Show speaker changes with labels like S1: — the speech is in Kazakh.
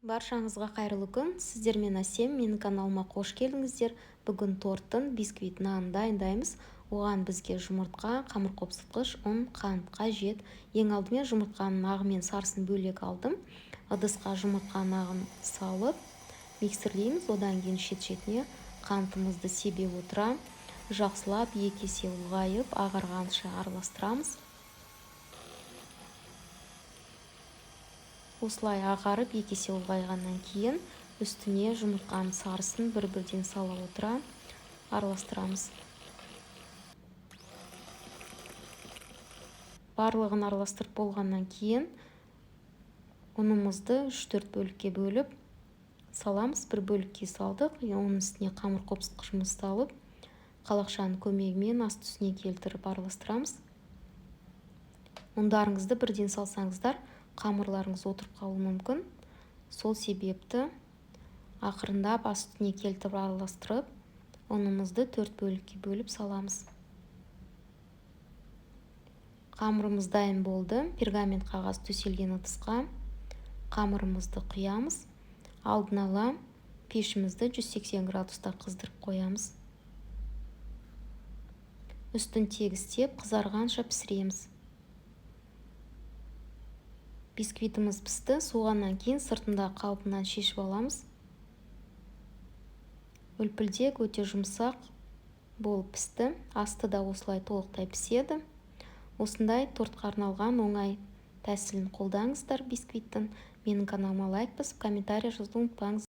S1: Баршаңызға қайырлы күн! Сіздермен Әсем, менің каналыма қош келдіңіздер. Бүгін торттың бисквит нанын дайындаймыз. Оған бізге жұмыртқа, қамыр қопсытқыш, ұн, қант қажет. Ең алдымен жұмыртқаның ағы мен сарысын бөлек алдым. Ыдысқа жұмыртқаның ағын салып миксерлейміз. Одан кейін шет-шетіне қантымызды себе отыра, жақсылап екі есе ұлғайып, ағарғанша араластырамыз. Осылай ағарып, екі есе ұлғайғаннан кейін үстіне жұмыртқаның сарысын бір-бірден сала отыра араластырамыз. Барлығын араластырып болғаннан кейін ұнымызды 3-4 бөлікке бөліп саламыз. Бір бөлікке салдық, оның үстіне қамыр қопсытқышымызды салып, қалақшаның көмегімен асты үстіне келтіріп араластырамыз. Ұндарыңызды бірден салсаңыздар, қамырларыңыз отырып қалуы мүмкін. Сол себепті ақырындап асты үстіне келтіріп араластырып, ұнымызды 4 бөлікке бөліп саламыз. Қамырымыз дайын болды. Пергамент қағаз төселген ыдысқа қамырымызды құямыз. Алдын ала пешімізді 180 градуста қыздырып қоямыз. Үстін тегістеп, қызарғанша пісіреміз. Бисквитіміз пісті, суығаннан кейін сыртында қалпынан шешіп аламыз. Үлпілдек, өте жұмсақ болып пісті. Асты да осылай толықтай піседі. Осындай тортқа арналған оңай тәсілін қолдаңыздар бисквиттің. Менің каналыма лайк басып, комментарий жазуды ұмытпаңыз.